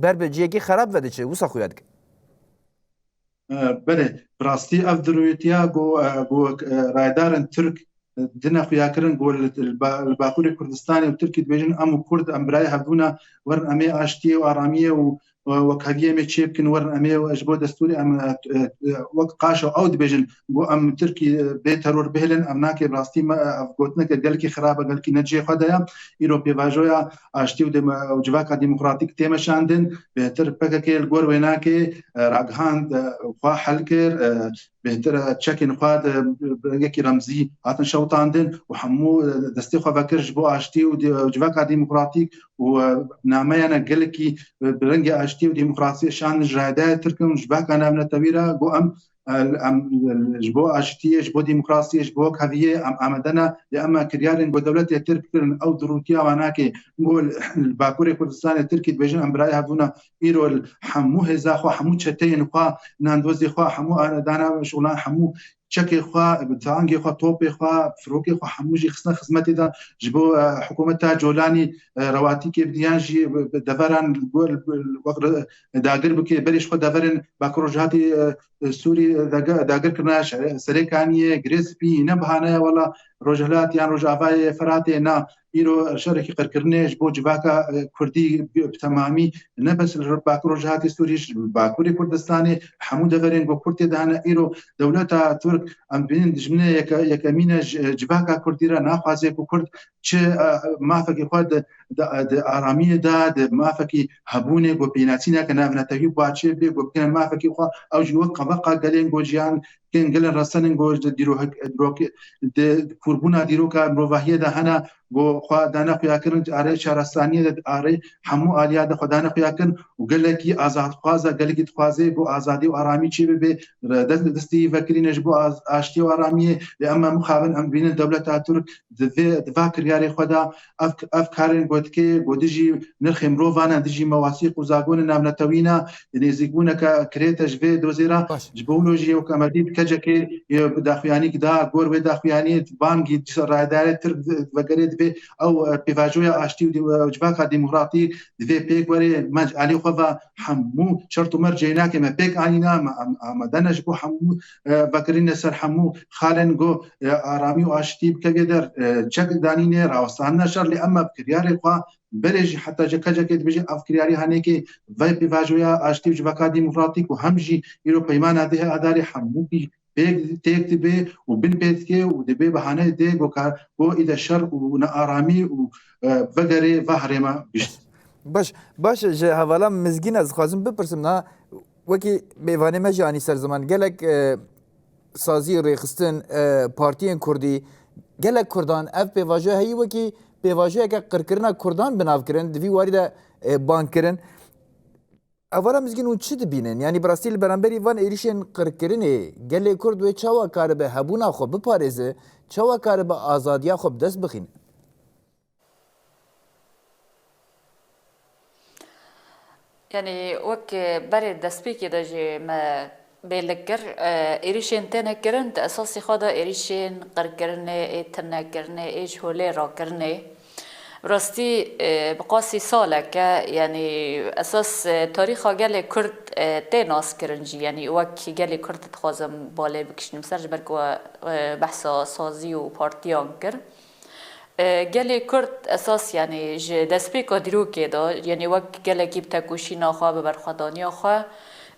ber bi cihekî xerab ve diçe, wisa xuya dike. E, belê, bi rastî ev dirûyîtiya ku, e, ku, e, rayedarên Tirk, e, dine xuyakirin ku li, li ba-, li Bakurê Kurdistanê û Tirkî dibêjin, em û Kurd, em birayê hevdû ne, werin em ê aştiyê û aramiyê û, e, wekheviyê em ê çêbikin, werin em ê ji bo destûrê em, e, e, wek qaşo ew dibêjin, ku em Tirkî, e, bê teror bihêlin, ev nake, bi rastî me, e, ev gotineke gelekî xirab e, gelekî ne cihê xwe de ye. Îro pêvajoya aştî û dem-, û civaka demokratîk tê meşandin, bêhtir P K K li gor wênakê, e, ragihand, e, xwe hel kir, e, bêhtir, e, çekên xwe di, bi rengekî remzî hatin şewitandin û hemû, e, destê xwe vekir ji bo aştî û di-, civaka demokratîk û, e, nameyane gelekî, e, bi rengê aştî û demokrasiyê şandin ji rayedarê Tirk in û civaka navnetewî re, got, em, e, em, e, ji bo aştiyê, ji bo demokrasiyê, ji bo wekheviyê em amade ne, lê em kiryarên ku dewletê Tirk kirin, ew dirûtiya wanakê, got, li Bakurê Kurdistanê Tirkî dibêjin, em birayê hevdû ne, îro li hemû hêza xwe, hemû çeteyên xwe, nandozê xwe, hemû anedana şixulan, hemû çekê xwe, bi tangê xwe, topê xwe, firokê xwe, hemû jî xistine xizmetê de ji bo, e, hikûmeta Colanî, e, rewatîkê bidî yan jî bi, bi deveran li gor, li, wek re-, dagir bike, berê ji xwe deverên Bakur Rojhatê, e, e, Sûrî, e, dage-, dagir kirine, şe-, Serêkaniyê, Girê Spî, ne bihaneye wela Rojhilat yan Rojavayê Feratê, na, îro şerekî qirkirinê ji bo civaka, e, Kurdî bi, bi temamî, ne bes li Bakur Rojhilatê Sûrî, ji Bakurê Kurdistanê, hemû deverên ku Kurd tê de hene, îro dewleta Tirk, em dibînin dijminê yeke-, yekemîn e ji, e, civaka Kurdî re, naxwaze ku Kurd çi, e, mafekî xwe di, di, di aramiyê de, di mafekî hebûnê ku pênasîneke navnetewî bi çê bê, ku bikene mafekî xwe, ew jî wek qeveqa gelên ku jiyan, kên gelên resenên ku di dîrohek-, dîrokê, di kûrbûna dîroka mirovahiyê de hene, ku xwe dane xuyakirin di arê çarestaniyê de, di arê hemû aliya de xwe dane xuyakirin û gelekî azadxwaza, gelekî dixwaze ku azadî û aramî çê bibe, re-, dest, destî vekirîne ji bo az-, aştiyê û aramiyê. Lê em, em mixabin, em dibînin dewleta Tirk di vê, di va kiryarê xwe de ev, ev karên ku dike, ku dijî nirxê mirovan e, dijî mewasîq û zagonên navnetewî ne, nêzîkbûneke kirêt e ji vê dozê re. Baş. Ji bo wilo jî wek em dî bi kecekê, e, bi daxuyanîk da, gor wê daxuyaniyê bangî rayedarê Tirk vegerê dibê ew, e, pêvajoya aştî û dî-, e, civaka demokratîk divê pêk were, me ji alî xwe ve hemû şert û mercê nake me pêk anîna, me am-, amade ne ji bo hemû, e, vekirîne ser hemû xalên ku, e, aramî û aştî bikevê der, e, çek danînê, rawestandina şer, lê em me bi kiryarê xwe berê jî heta ji kecekê dibêjin ev kiryarî hanekê vê pêvajoya aştî û civaka demokratîk û hem jî îro peymana dehê Adarê hemû bî pêk, têk dibe û bin pê dike û dibe bahane dê ku ka-, ku îde şer û nearamî û, e, vegerê va herêma gişt. Baş, baş, ji hevala Mizgîn ez dixwazim bipirsim, na wekî mêvanê me jî anî ser ziman. Gelek, e, sazî, rêxistin, e, partiyên kurdî, gelek kurdan ev pêvajoya heyî wekî pêvajoyeke qirkirina kurdan bi nav kirin, di vî warî de, e, bang kirin. Hevala Mizgîn, hûn çi dibînin? Yanî bi rastî li beramberî van êrîşên qirkirinê gelê Kurd wê çawa karibe hebûna xwe biparêze, çawa karibe azadiya xwe bi dest bixîne? Yanî wek berê destpêkê de jî me bêlik kir, e, êrîşên têne kirin, di esasî xwe de êrîşên qirkirinê, ê tirinekirinê, ê ji holê rakirinê. Bi rastî, e, bi qasî salek e, yanî esas, e, tarîxa gelê Kurd, e, tê naskirin jî, yanî wek gelê Kurd dixwazim balê bikişînim ser, ji ber ku we, e, behsa sazî û partiyan kir. E, gelê Kurd esas, yanî ji destpêka dîrokê de, yanî wek gelekî bi tekoşîna xwe, bi berxwedaniya xwe,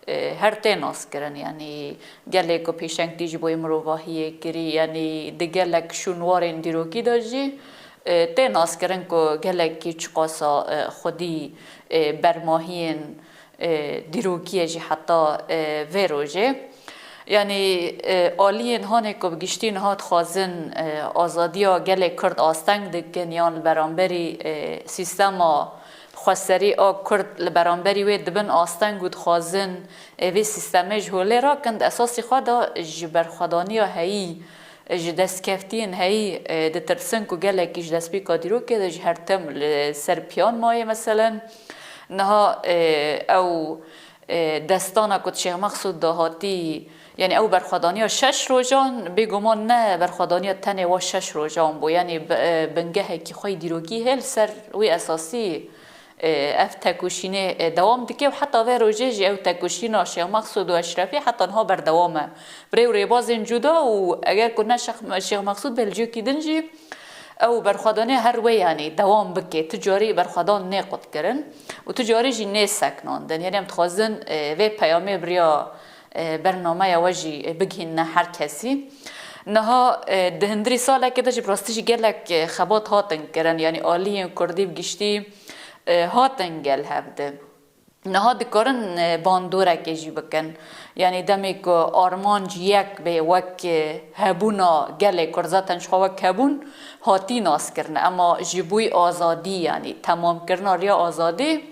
e, her tê naskirin. Yanî gelê ku pêşengtî ji bo yê mirovahiyê kirî, yanî di gelek şûnwarên dîrokî de jî, e, tê naskirin ku gelekî çiqasa, e, xwedî, e, bermahiyên, e, dîrokî ye jî heta, e, vê rojê. Yanî, e, aliyên hanê ku bi giştî niha dixwazin, e, azadiya gelê Kurd asteng dikin yan li beramberî, e, sîstema xweserî a Kurd li beramberî wê dibin asteng û dixwazin, e, vê sîstemê ji holê rakin, di esasî xwe de ji berxwedaniya heyî, e, ji destkeftiyên heyî, e, ditirsin ku gelekî ji destpêka dîrokê de ji her tim li ser piyan maye. Meselen, niha, e, ew, e, destana ku di Şêx Mexsûd de hatî, yanî ew berxwedaniya şeş rojan, bêguman ne berxwedaniya tenê wa şeş rojan bû. Yanî bi-, e, bingehekî xwe yî dîrokî hê li ser wî esasî, e, ev tekoşînê, e, dewam dike û heta vê rojê jî ew tekoşîna Şêx Mexsûd û Eşrefî heta niha berdewam e. Bi rê û rêbazên cuda û eger ku ne Şex-, Şêx Mexsûd bê, li ciyekî din jî ew berxwedaniya her wê, yanî dewam bike. Tu carî berxwedan nê qutkirin û tu carî jî nê seknandin. Yanî em dixwazin, e, vê peyamê bi riya, e, bernameya we jî, e, bigihînine her kesî. Niha, e, di hundirî salekê de jî bi rastî jî gelek, e, xebat hatin kirin. Yanî aliyên Kurdî bi giştî, e, hatin gel hev de. Niha dikarin, e, bandorekê jî bikin. Yanî demê ku armanc yek bê, wek, e, hebûna gelê Kurd, zaten ji xwe wek hebûn hatî naskirin. Ema ji bo azadî, yanî temamkirina riya azadî,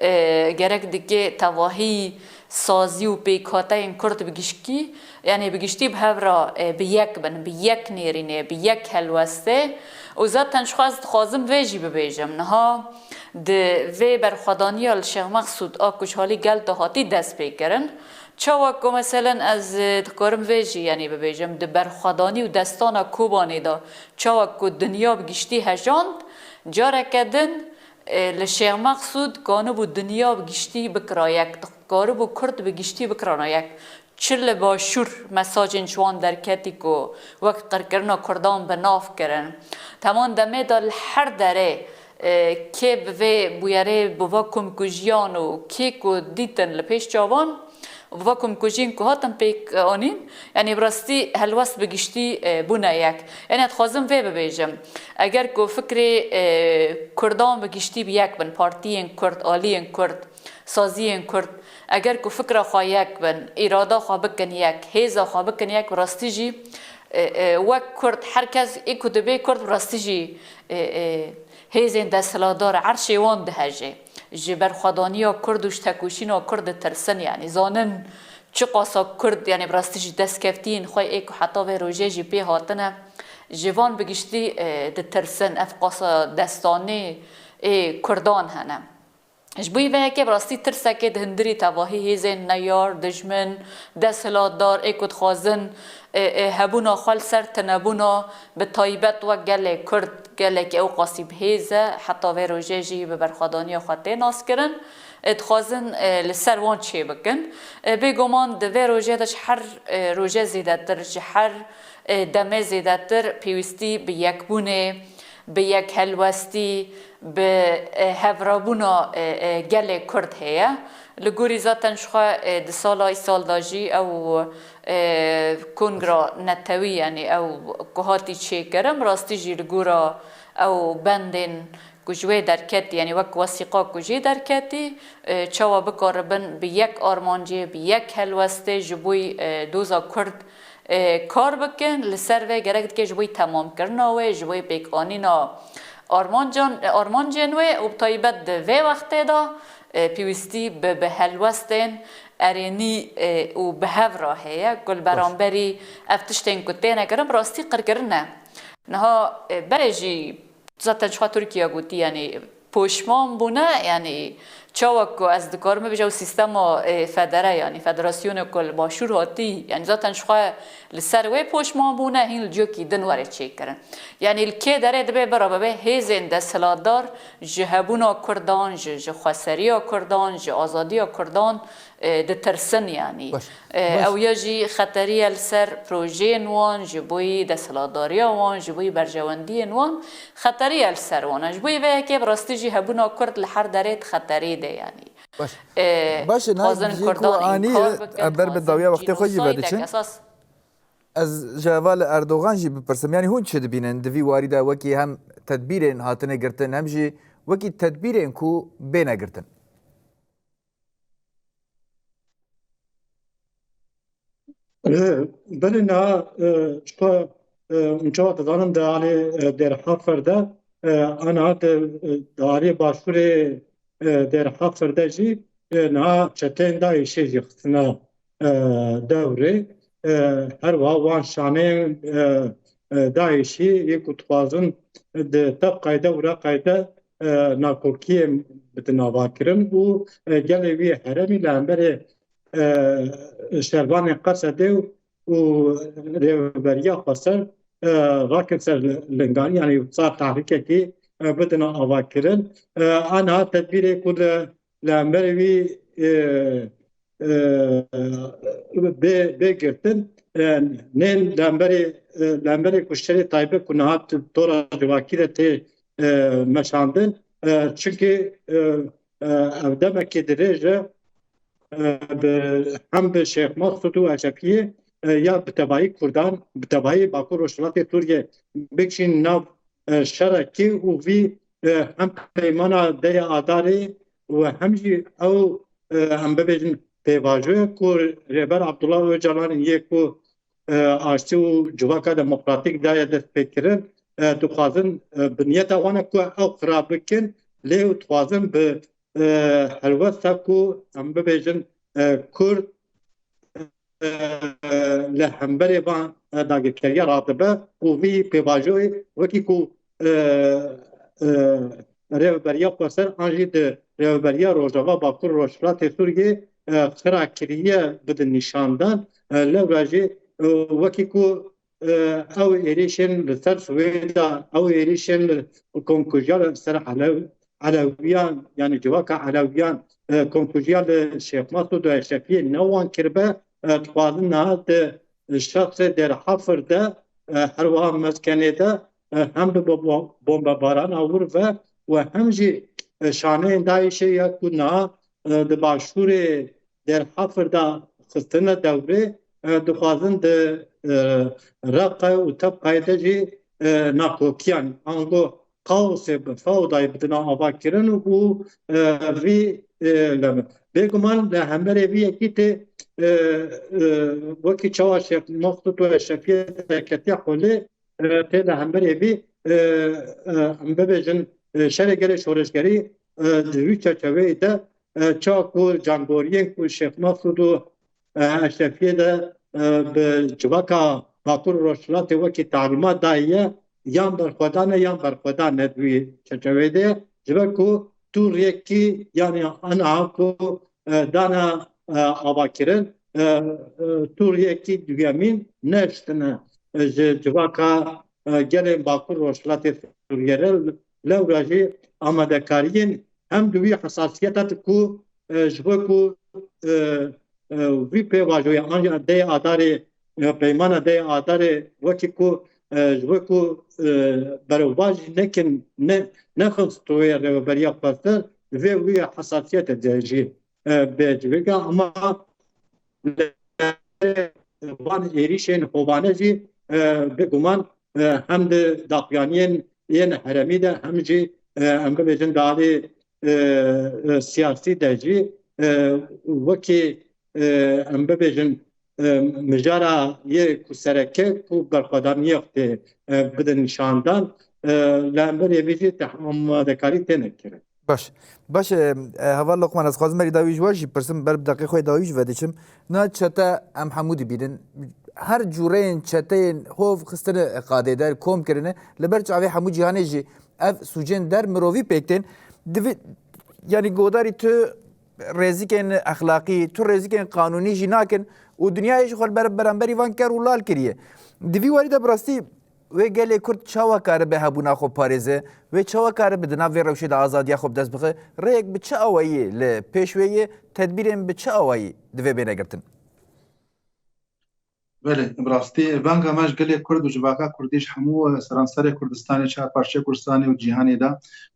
e, gerek dike tevahî sazî û pêkhateyên Kurd bi gişkî, yanî bi giştî bi hev re, e, bi yek bin, bi yek nêrînê, bi yek helwestê. Û zaten ji xwe ez dixwazim vê jî bibêjim. Niha di vê berxwedaniya li Şêx Mexsûd a ku ji halî gel de hatî dest pê kirin. Çawa ku meselen ez, e, dikarim vê jî, yanî bibêjim, di berxwedanî û destana Kobanê de çawa ku dinya bi giştî hejand, careke din, e, li Şêx Mexsûd kanibû dinya bi giştî bikira yek, dikaribû Kurd bi giştî bikirana yek. Çi li başûr mesajên ji wan derketî ku wek qirkirina Kurdan bi nav kirin. Teman demê de li her derê, e, kê bi vê bûyerê, bi va komkujiyan û kê ku dîtin li pêş çavan, bi va komkujiyên ku hatin pêk anîn, yanî bi rastî helwest bi giştî, e, bûne yek. Yanî dixwazim vê bibêjim. Eger ku fikrê, e, Kurdan bi giştî bi yek bin, partiyên Kurd, aliyên Kurd, saziyên Kurd, eger ku fikra xwe yek bin, îrada xwe bikin yek, hêza xwe bikin yek, bi rastî jî, e, e, wek Kurd, her kes ê ku dibê Kurd, bi rastî jî, e, e, hêzên desthilatdar erşê wan dihejê. Ji berxwedaniya Kurd û ji tekoşîna Kurd ditirsin, yanî zanin çiqasa Kurd, yanî bi rastî jî destkeftiyên xwe ê ku heta vê rojê jî pê hatine, ji van bi giştî, e, ditirsin. Ev qasa destanê ê Kurdan hene. Ji bo vê yekê bi rastî tirsekê di hundirî tevahî hêzên neyar, dijmin, desthilatdar ê ku dixwazin, e, e, hebûna xwe li ser tunebûna, bi taybet wek gelê Kurd, gelekî ew qasî bi hêz e, heta vê rojê jî bi berxwedaniya xwe tê naskirin, e, dixwazin, e, li ser wan çêbikin. E, bêguman di vê rojê de ji her, e, rojê zêdetir, ji her, e, demê zêdetir pêwîstî bi yekbûnê, bi yekhelwestî, bi, e, hevrabûna, e, e, gelê Kurd heye. Li gorî zaten ji xwe, e, di sala îsal de jî ew, e, kongra netewî, yanî ew ku hatî çêkirin, bi rastî jî li gora ew bendên ku ji wê derketî, yanî wek wesîqa ku jê derketî, e, çawa bikaribin bi yek armancê, bi yek helwestê ji bo, e, doza Kurd, e, kar bikin, li ser vê gerek dike ji bo temamkirina wê, ji bo pêkanîna armancan, armancên wê û bi taybet di vê wextê de, e, pêwîstî bi, bi helwestên erênî, e, û bi hev re heye ku li beramberî ev tiştên ku têne kirin bi rastî qirkirin e. Niha, e, berê jî zaten ji xwe Tirkiye gotî, yanî poşman bûne, yanî Çawa ku ez dikarim bibêjim, ew sîstema, e, federe, yanî federasyonê ku li Başûr hatî, yanî zaten ji xwe li ser wê poşman bûne, hîn li ciyekî din were çêkirin. Yanî li kê derê dibe bira bibe hêzên desthilatdar ji hebûna Kurdan, ji, ji xweseriya Kurdan, ji azadiya Kurdan, e, ditirsin, yanî. Baş. E, Baş. Ew ya jî xeterî ye li ser projeyên wan, ji bo yî desthilatdariya wan, ji bo yî berjewendiyên wan xeterî ye li ser wan. Ji bo yî vê yekê bi rastî jî hebûna Kurd li her derê di xeterî de, yanî. Baş. E, Baş e, dixwazin niha jî ku Kurdan anî, înkar bikin, em ber bi dixwazin dawiya wextê xwe jî genocide vediçin. Esas Ez ji heval Erdogan jî bipirsim, yanî hûn çi dibînin di vî warî de wekî hem tedbîrên hatine girtin, hem jî wekî tedbîrên ku bêne girtin? E, belê niha, e, ji xwe, e, hûn çawa dizanin di alê, e, Dêrhafir de, e, aniha di, e, di alê başûrê, e, Dêrhafir de jî, e, niha çeteyên DAIŞê jî xistine, e, dewrê. E, her wiha wan şaneyên, e, e, DAIŞî yê ku dixwazin di tev qayde û reqayde, e, nakokiyê bidin avakirin û, e, gelê wî herêmî li hemberê, e, şervanên Qesedê û, û rêveberiya xweser, e, rakin ser linganî, yanî sar tehrîkekî, e, bidin avakirin. E, aniha tedbîrê ku li, li hemberê wî, e, e, bê, bê girtin, e, nên li hemberê, e, li hemberê kuşterê taybet ku niha tora civakî de tê, e, meşandin. E, çunkî, e, e, ev demekê dirêj e, e, bi, hem bi Şêx Mesûd û Eşrefiyê, e, ya bi tevayî Kurdan, bi tevayî Bakur Rojhilatê Sûriyê bikişîn nav, e, şerekî û vî, e, hem peymana deya Adarê û hem jî ew, e, em bibêjin pêvajoya ku Rêber Abdullah Ocalan yê ku, e, aştî û civaka demokratîk daye destpêkirin, e, dixwazin, e, bi niyeta wan e ku ew xira bikin, lê ew dixwazin bi, e, helwesta ku em bibêjin, e, Kurd, e, li hemberê van, e, dagirkeriya radibe û vî pêvajoyê wekî ku, e, e, Rêveberiya Xweser an jî di Rêveberiya Rojava Bakur Rojhilatê Sûriyê, e, xira kiriye bidin nîşandan. E, lewra jî, e, wekî ku, e, ew êrîşên li ser Swêda, ew êrîşên li komkujiya li ser Elew-, Elewiyan, yanî civaka Elewiyan, e, komkujiya li Şêx Mesûd û Eşrefiyê ne wan kiribe, e, dixwazin niha di şexsê Dêrhafir de, e, her wiha meskenê de, e, hem bi bo-, bo-, bombebarana wir ve û hem jî, e, şaneyên DAIŞê ya ku niha, e, di başûrê Dêrhafir de xistine dewrê, e, dixwazin di, e, Reqe û Tebqayê de jî, e, nakokiyan, ango kaosê bi fewdayê bidina avakirin û, e, vî, e, leme. Bêguman li hemberê vî yekî tê, e, e, wekî çawa Şêx Mesûd û Eşrefiyê derketiye holê, e, tê li hemberê vî, e, e, em bibêjin, e, şerê gelê şoreşgerî, e, di wî çerçeveyê de, e, çawa ku cangoriyên ku Şêx Mesûd û, e, Eşrefiyê de, e, bi civaka Bakur û Rojhilatê wekî talîmat daye, yan berxwedan e yan berxwedan ne di wî çerçeveyê de ye. Ji ber ku tûriyekî, yanî aniha ku, e, dane, e, avakirin, e, e, tûriyekî duyemîn neştine, e, ji civaka, e, gelên Bakur Rojhilatê Sûriyê re, lewra jî amadekariyên hem di wî hesasiyeta ku, e, ji bo ku, e, e, vî pêvajoya an jî dey Adarê, e, peymana dey Adarê wekî ku, e, ji bo ku, e, berovajî nekin, ne, nexin stûyê Rêveberiya Xweser, divê wî hesasiyete de jî, e, bê civîka. Ama van êrîşên hovane jî, e, bêguman, e, hem di daxuyaniyên yên herêmî de hem jî, e, em bibêjin di alî, e, e, siyasî de jî, e, wekî, e, em bibêjin, e, mijara yê ku sereke ku berxwedaniyê tê, e, bidin nîşandan, e, li hemberê vî jî te-, amadekarî têne kirin. Baş. Baş, e, e, heval Lokman, ez xwazim berî dawî ji we jî pirsim, ber bi deqê xwe dawî ji ve diçim. Na çete em hemû dibînin. Her cûreyên çeteyên hov xistine qadê der, kom kirine. Li ber çavê hemû cîhanê jî ev sûcên der mirovî pêk tên. Divê, Yanî godarî tu rêzikên exlaqî, tu rêzikên qanûnî jî nakin û dinyayê ji xwe li ber-, beramberî van ker û lal kiriye. Di vî warî de bi rastî wê gelê Kurd çawa karibe hebûna xwe parêze? Wê çawa karibe di nav vê rewşê de azadiya xwe bi dest bixe? Rêyek bi çi awayî li pêş wê ye? Tedbîrên bi çi awayî divê bêne girtin? Belê, bi rastî banga me ji gelê Kurd û civaka Kurdî ji hemû, e, seranserê Kurdistanê, çar parçeyê Kurdistanê û cîhanê de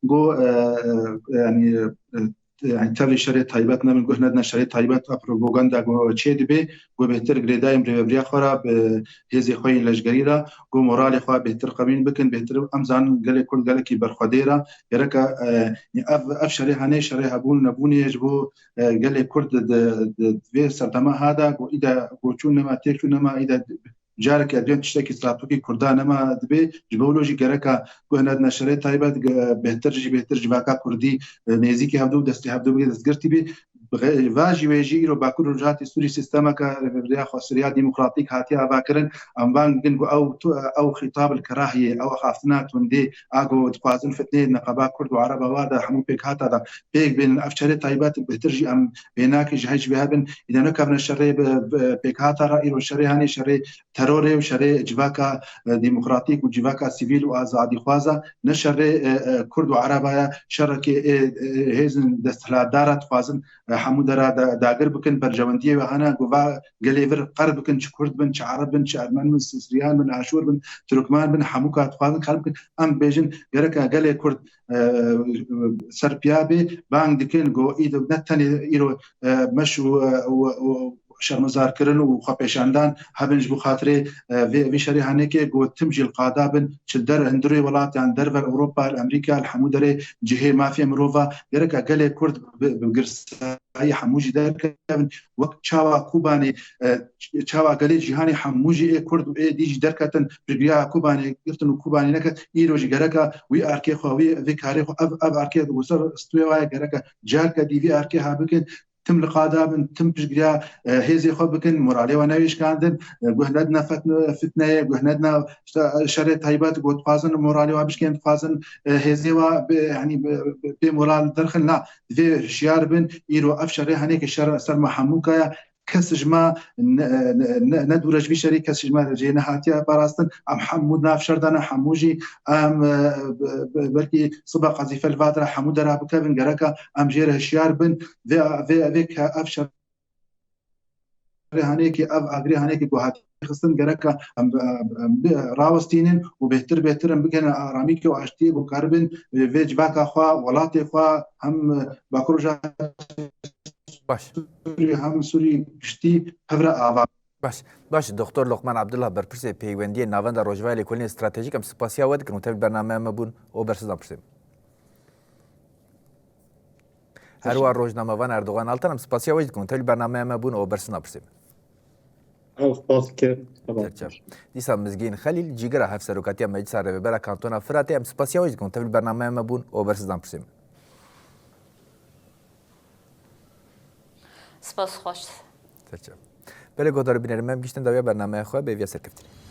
got, e, e, yanî, e, yanî tevlî şerê taybet nebin, guh nedine şerê taybet a propaganda ku çê dibe, ku bêhtir girêdayên rêvebiriya xwe re bi hêzê xwe yên leşgerî re, ku moralê xwe bêhtir qewîn bikin, bêhtir em zanin gelê Kurd gelekî berxwedêr e. Gereke, e, ev, ev şerê hene, şerê hebûn nebûnê ji bo, e, gelê Kurd di, di, di vê serdema ha de, ku îde ku çûn nema, têk çûn nema, îde careke duyem tiştekî stratejîk Kurda nema dibe, ji bo wilo jî gereka guh nedine şerê taybet, ge-, bêhtir jî bêhtir civaka Kurdî, e, nêzîkî hevdû, destî hevdû bike, destgirtî bî. Bi xe-, va jî wê jî îro Bakur û Rojhilatê Sûrî sîstemeke rêya xweseriya demokratîk hatiye avakirin. Em van dikin ku ew tu-, ew xîtab li kerahiyê, ew axaftina tundê, a ku dixwazin fitneyê neqeba Kurd û Ereba wa de hemû pêkhata de pêk bênin. Ev şerê taybet bêhtir jî em pênakê ji hej vê hebin. Îde nekevne şerê bi, bi pêkhata re, îro şerê hanê şerê terorê û şerê civaka, e, demokratîk û civaka sivîl û azadîxwaza, ne şerê, e, e, Kurd û Ereba ye, şerekê, e, e, hêzên desthilatdar e, dixwazin, e, hemû dera da-, dagir bikin, berjewendiyê we hene, ku va gelê vir qer bikin, çi Kurd bin, çi Ereb bin, çi Ermen bin, Sisriyan bin, Aşûr bin, Tirkmen bin, hemû ka dixwazin qer bikin. Em bêjin, gereke gelê Kurd, e, ser piya bê, bang dikin, ku îro ne tenê îro, e, meş û, e, û, û, şermezarkirin û xwepêşandan hebin ji bo xatirê, e, vê, vê şerê hanekê ku tim jî li qada bin, çi der hundirê welat, yan derve li Ewropa, li Amerîka, li hemû derê cihê mafê mirova, gereke gelê Kurd bi, bi girsayî hemû jî derkevin, wek çawa Kobanê, e, ç-, çawa gelê cîhanê hemû jî ê Kurd û ê dî jî derketin, piştgiriya Kobanê girtin û Kobanê neket, îro jî gereke wî erkê xwe, wî, vê karê xwe, ev, ev erkê ku ser stûyê wa ye, gereke carke dî vî erkê ha bikin, tim li qada bin, tim piştgiriya, e, hêzê xwe bikin, moralê we newêşkandin, e, guh nedine fetne-, fitneyê, guh nedine işte, e, şerê taybet, ku dixwazin moralê we bişkên, dixwazin, e, hêzê we bi, yanî bi, bi, bê moral derxin. Na, divê hişyar bin, îro ev şerê henê ke şer ser me hemû kaya, kes ji me ne, ne, ne, ne dûre ji vî şerî, kes ji me jê nehatiye parastin. Em hemû nav şer de ne, hemû jî em, e, be-, be-, belkî siba qezîfe li va dera hemû dera bikevin, gereka em jê re hişyar bin. Vê, vê, vê ke ev şer hanekî, ev agirê hanekî ku hatiye xistin, gereka em, em, em bi-, rawestînin û bêhtir bêhtir em bigihine aramîkê û aştiyê ku karibin vê civaka xwe, welatê xwe, hem Bakur Rojhilat Baş. Sûrî, hem Sûrî giştî hev re ava. Baş. Baş, Doktor Lokman Abdullah, berpirsê peywendiyê Navenda Rojavayê Lêkolînê Stratejîk, em spasiya we dikin û tevlî bernameya me bûn û bersizdan pirsê. Her wa rojnamevan Erdogan Altan, em spasiya we jî dikin û tevlî bernameya me bûn û bersizdan pirsê. Ew spas kir. Serçe. Dîsa Mizgîn Xelîl, cîgira Hevserokatiya Meclisa Rêvebera Kantona Firatê, em spasiya we jî dikin û tevlî bernameya me bûn û bersizdan pirsê. Spas xweş. Serçe. Belê guhdar û bînerên me, em giştin dawiya bernameya xwe, bêviya serkeftinê.